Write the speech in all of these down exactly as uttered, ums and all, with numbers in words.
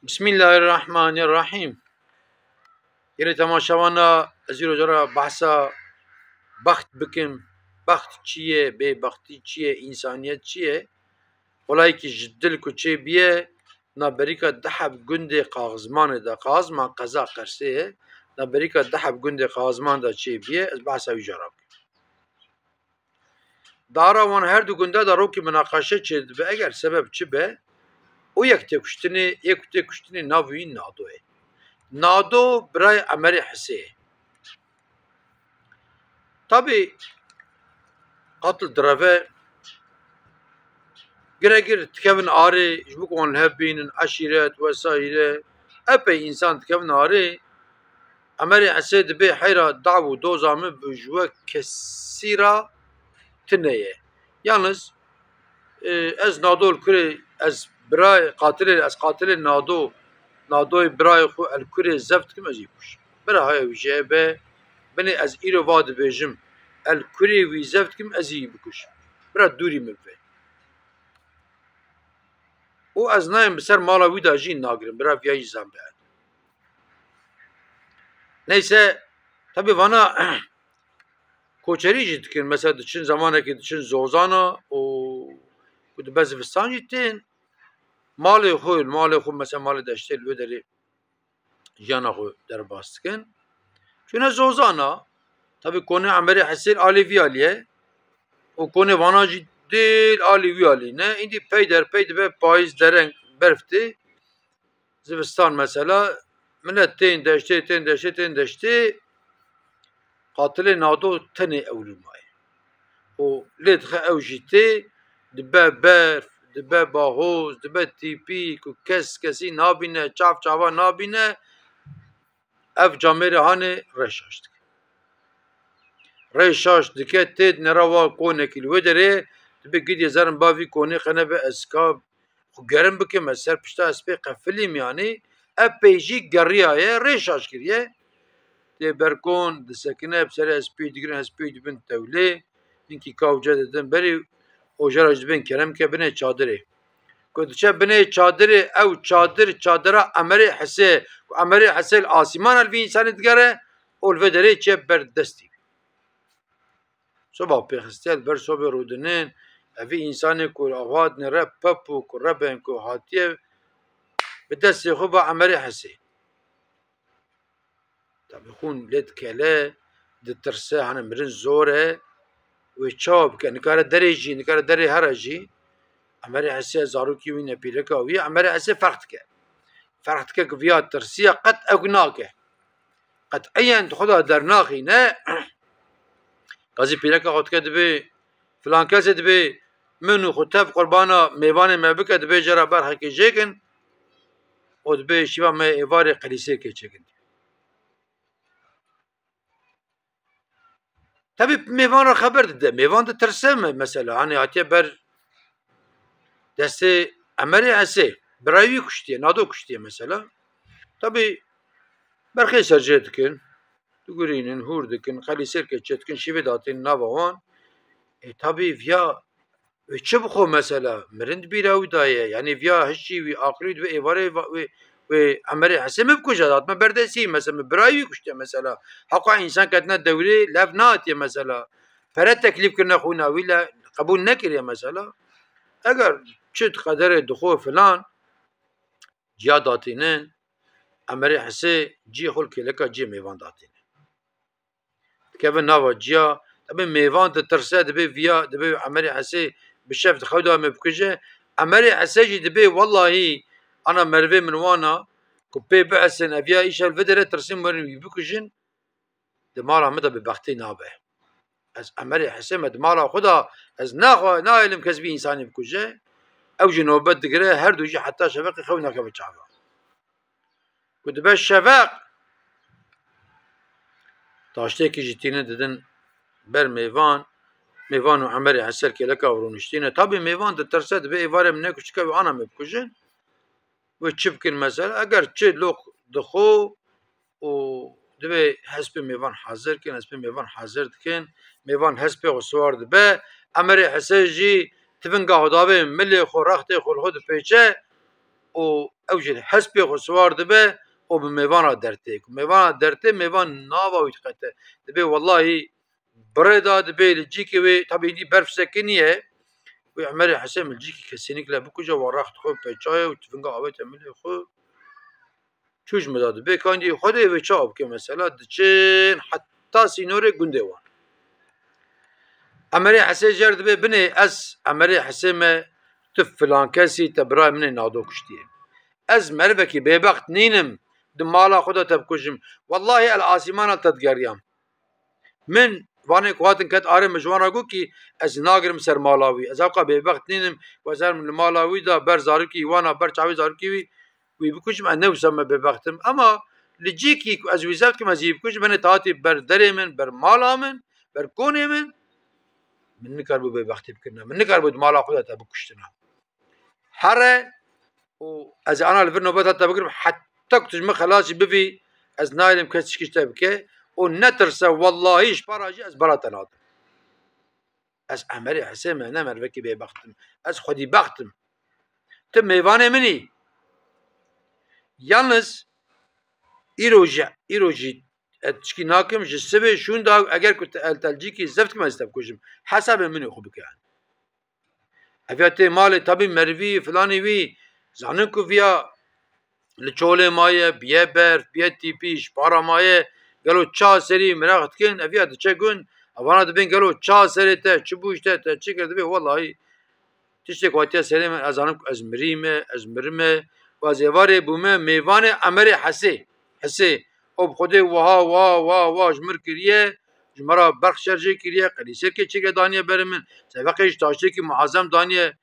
Bismillahirrahmanirrahîm. Gelê temaşevana, ez îro cara behsa bext bikim. Bext çi ye, bêbextî çi ye, însaniyet çi ye? Olayekî ji dil ku çêbiye, na berîka du heb gundê Qaxizmanê de, Qaxizman qeza Qersê ye, na berîka du heb gundê Qaxizman de çêbiye, ez behsa wî cara bikim. Dara wan her du gunda da rokî minaqeşe çêdibe, eger sebeb çi be, û yek tê kuştinê, yek tê kuştinê navê wî Nado ye. Nado birayê Emerê Hisê ye. Tabî, qatl direve, giregir dikevin arê, ji bo ku wan li hev bînin, eşîret, wesaîre, epey însan dikevin arê, Emerê Esê dibê heyra dav û doza min bi ji we kesî ra tune ye. Yalnız, e, ez Nado li kurê, ez birayê qatilê, ez qatilê Nado, Nadoyê birayê xwe el kurê zeft dikim, ez î bikujim. Bira haya wî jê be, binê ez îro va dibêjim, el kurê wî zeft dikim, ez î bikujim. Bira dûrî min be. Û ez nayêm bi ser mala wî de jî nagirim, bira viya jî zan be. Neyse, tabî vana koçerî jî dikin, mesela diçin zamanekî diçin Zozana û ku dibe zivistan jî tên malê xwe, malê xwe, mesela malê deştê li wê derê jiyana xwe derbas dikin. Çûne Zozana, tabî konê Emerê Hesê li alî vî alî ye û konê vana jî dê li alî wî alî ne. Îndî pey der pey dibe payîz dereng berf tê. Zivistan mesela, milet tên deştê, tên deştê, tên deştê, qatilê Nado tenê ewlî maye. Û lê dixe ew jî tê, dibe berf, dibe bahoz, dibe tîpî ku kes kesî nabîne, çav çava nabîne, ev camêrê hanê rê şaş dike. Rê şaş dike, tê dinera wa konekî li wê derê, dibe gidî zerin ba vî konê qe nebe ez ka xwe gerim bikim, ez ser pişta hespê qefilîm yanî, epey jî geriyaye, rê şaş kiriye. Tê ber kon, disekine, bi serê hespê digirin, hespê dibin tewlê, hinkî ka uca didin berî, oja ra jî dibên kerem ke binê çadirê. Ku diçe binê çadirê, ew çadir, çadira Emerê Hesê, ku Emerê Hesê li asîman li vî însanê digere, û li vê derê çe ber destî. Soba pêxiste, li ber sobê rûdinin, evî însanê ku ava dinêre pep û ku reben ku hatiye, bi destê xwe ba Emerê Hesê. Tabî xûn lê dikele, ditirse, hani mirin zor e, wê çawa bike? Nikare derê jî, nikare derê here jî. Emerê Hesê zarokî wî ne, pîreka wî, Emerê Hesê ferq dike. Ferq dike ku viya tirsiya qet ew nake. Qet'iyen di xwe de dernaxîne. Gazî pîreka xwe dike dibê, filan kesê dibê min û xwe tev qurbana mêvanê me bike, dibê jê re berxekê jêkin û dibê şîva me êvarê qelîsêkê çêkin. Tabî mêvan re xeber dide. Mêvan ditirse me, mesela, hani hatiye ber destê Emerê Esê, birayê wî kuştiye, Nado kuştiye mesela. Tabî berxê ser jê dikin, digurînin, hûr dikin, qelîsêrkê çê dikin, şîvê datînin nava wan. E, tabî viya Wê çi bixwe mesela? Mirin di bîra wî de ye. Yanî viya hişî wî, aqilî wî dibe êvarê va-, wê, wê Emerê Hesê min bikuje, datme ber destî, mesela min birayê wî kuştiye mesela. Heqa însan ketine dewrê, lev nehatiye mesela. Pere teklîf kirine xwîna wî, le qebûl nekiriye mesela. Eger çi qederê dixwe filan, ciya datînin, Emerê Hesê ciyê xwe li kêleka ciyê mêvan datînin. Dikeve nava ciya, tabî mêvan ditirse, dibê viya, dibê Emerê Hesê bi şev di xew de me bikuje. Emerê Hesê jî dibê, wellahî, ana merivê min wana, ku pê bihesin, ev ya îşev li vê derê tirsin werin wî bikujin, di mala min de bi bextê nabe. Ez Emerê Hesê me di mala xwe de, ez naxwe, nahêlim kes vî însanî bikuje. Ew jî nobet digire, her du jî heta şeveqê xew nakeve çava. Ku dibe şeveq, taştêkî jî tînin didin ber mêvan, mêvan û Emerê Hesê li kêleka rûniştîne. Tabî mêvan ditirse, dibe êvarê min ne ku çike wê ana me bikujin. Wê çi bikin mesela? Eger çi loq dixwe û dibe hespê mêvan hazir kin, hespê mêvan hazir dikin, mêvan hespê xwe siwar dibe, Emerê Hesê jî tivinga xwe davê milê xwe, rextê xwe li xwe dipêçe, û ew jî hespê xwe siwar dibe û bi mêvana dertê. Ku mêvana dertê, mêvan nava wî diqete. Dibê wellahî birê da, dibê li cîkê wê, tabî hînî berf sekiniye. Wê Emerê Hesê min li cîkî kesînikle bikuje, wa rext xwe peçaye û tifinga avête milê xwe. Çû ji min de dibê, kandî Xwedê wê çawa bike mesela, diçin heta sînorê gundê wan. Emerê Hesê jê re dibê, binê ez Emerê Hesê me, tu filan kesî, te birayê min ê Nado kuştiye. Ez merivekî bêbext nînim, di mala xwe de te bikujim. Wellahî el asîmana te digeriyam. Min vanê ku hatin ket arê, min ji wan re got kî ez nagirim ser mala wî. Ez ewqa bêbext nînim ku ez herim li mala wî de ber zarokî wan a, ber çavê zarokî wî, wî bikujim, ez ne wisa me bêbext im. Ema li cîkî ku ez wî zeft kim, ez yî bikujim, benê te hatî ber derê min, ber mala min, ber konê min, min nikaribû bêbextî bikirina. Min nikaribû di mala xwe de te bikuştina. Here û ez ê ana li vir nobeta te bigirim, heta ku tu ji min xelasî bivî, ez nayêlim kes tişkî ji te bike û netirse, wellahî ji para jî ez bera te nadim. Ez Emerê Hesê me, ne merivekî bêbext im. Ez xwedîbext im. Tu mêvanê min î. Yalniz îro jî, îro jî ez tişkî nakim, ji sibê şûnda eger ku tu el telcîkî zeft kim ez te bikujim. Hesabê min ê xwe bike. Ev ya tê malê, tabî merivî, filanî wî, zanin ku viya li çolê maye, biye berf, biye tîpî, ji para maye, gelo ça serî miraq dikin, ev ya diçe gund, evana dibên gelo ça serê te, çi bû ji te, te çi kir, dibê, wellahî, tiştê ku hatiye serê min, ez zanim ku ez mirîme, ez mirime, û ez êvarê bûme mêvanê Emerê Hesê. Hesê, û bi Xwedê wiha, wiha, wiha, wiha ji mir kiriye, ji me re berx şer jê kiriye, qelîsekê çêke daniye ber min, seveqê ji taştêkî muazem daniye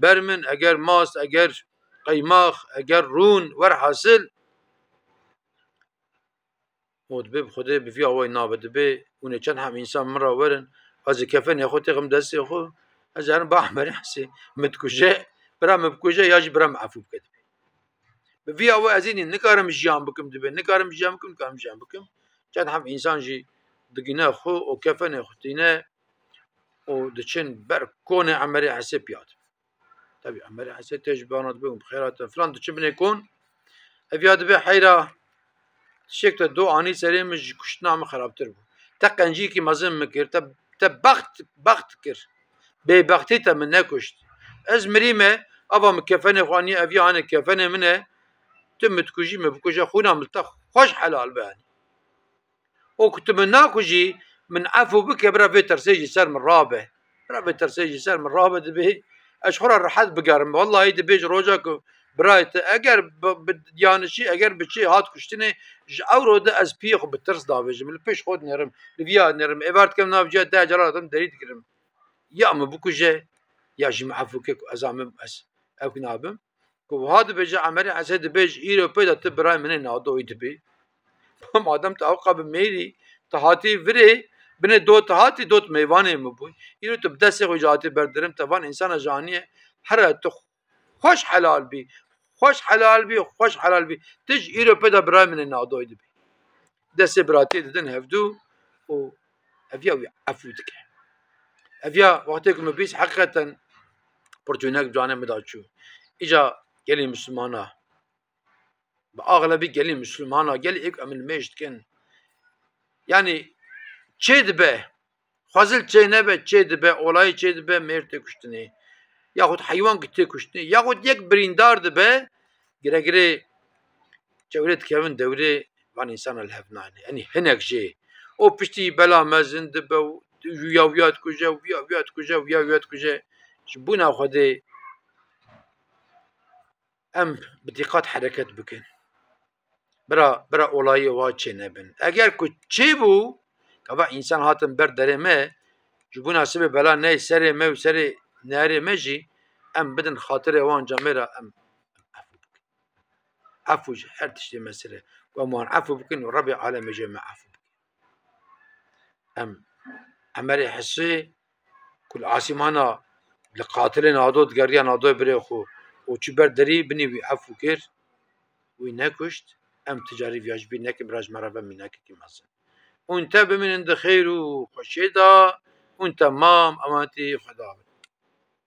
ber min, eger mast, eger qeymax, eger rûn, werhasil, û dibê bi Xwedê bi vî awayî nabe, dibê hûn ê çend heb însan min re werin, ez ê kefenê xwe têxim destê xwe, ez herim ba Emerê Hesê, min dikuje, bira min bikuje ya jî bira min efû bike, dibê. Bi vî awayî ez ê nî nikarim jiyan bikim, dibê, nikarim jiyan bikim, nikarim jiyan bikim. Çend heb însan jî digine xwe û kefenê xwe tîne û diçin ber konê Emerê Hesê piya dibe. Tabî Emerê Hesê tê ji bana dibê û bi xêr hatin filan, diçin binê kon. Ev ya dibê heyra, tiştek te do anî serê min, ji kuştina min xerabtir bû. Te qenciyekî mezin min kir, te, te bext, bext kir. Bêbextî te min nekuşt. Ez mirîme, ava min kefenê xwe aniye, ev ya hane kefenê min e. Tu min dikujî, min bikuje, xwîna min te xweş helal be. û ku tu min nakujî, min efû bike, bira vê tersê jî ser min rabe. Bira vê tersê jî ser min rabe, dibê ez ji xwe re rehet bigerim. Wellahî dibê ji roja ku birayê te eger bi, bi yanişî, eger bi çê hat kuştinê, ji ewro de ez piyê xwe bi tirs davêjim. Li pêş xwe dinêrim, li viya dinêrim. Êvar dikim nav ciya te, cela hatim derî dikirim. Ya min bikuje, ya jî min efû ke ku ez a min ez ew nabim. Ku wiha dibêje, Emerê Hesê dibêje, îro pê de tu birayê min ê Nadoyî dibî. Madem tu ewqa bi mêrî, tu hatî virê, binê dot hatî, dot mêvanê min bû. Îro tu bi destê xwe jî hatî berdirim, te van însana janiye, here tu xweş helal bî, xweş helal bî, xweş helal bî. Tu ji îro pê de birayê min ê Nadoyî dibî. Destê biratiyê didin hevdû û ev ya wî efû dike. Ev ya wextê ku min bîst heqîqeten pirtûnek bi canê min de çû. Îca gelê Mislimana, bi axlebî gelê Mislimana, gelê êk em li mêj dikin. Yanî çê dibe, xwezil çê nebe, çê dibe, olayî çê dibe, mêr tê kuştinê. Yaxud heywan ki tê kuştinê. Yaxud yek birîndar dibe, gire girê çewrê dikevin dewrê van însana li hev nayne. Yanî hinek jê. O piştî bela mezin dibe û wiya wiya dikuje, wiya wiya dikuje, wiya wiya dikuje. Ji bona Xwedê em bi dîqat hereket bikin. Bira, bira olayê wa çê nebin. Eger ku çê bû, gava însan hatin ber derê me, ji bona sibê bela ney serê me û serê neyarê me jî, em bidin xatirê wan camê re, em, em efû bikin. Efû ji her tiştê me sire. Ku em wan efû bikin û Rebê alemê jê me efû bikin. Em Emerê Hesê ku li asîmana li qatilê Nado digeriya, Nadoyê birê xwe û çû ber derî, binê wî efû kir, wî nekuşt, em ticarî viya ji bîr nekin, bira ji me re ve mînakekî mezin. Hûn te bimînin di xêr û xweşiyê de, hûn temam emanetî Xweda bin.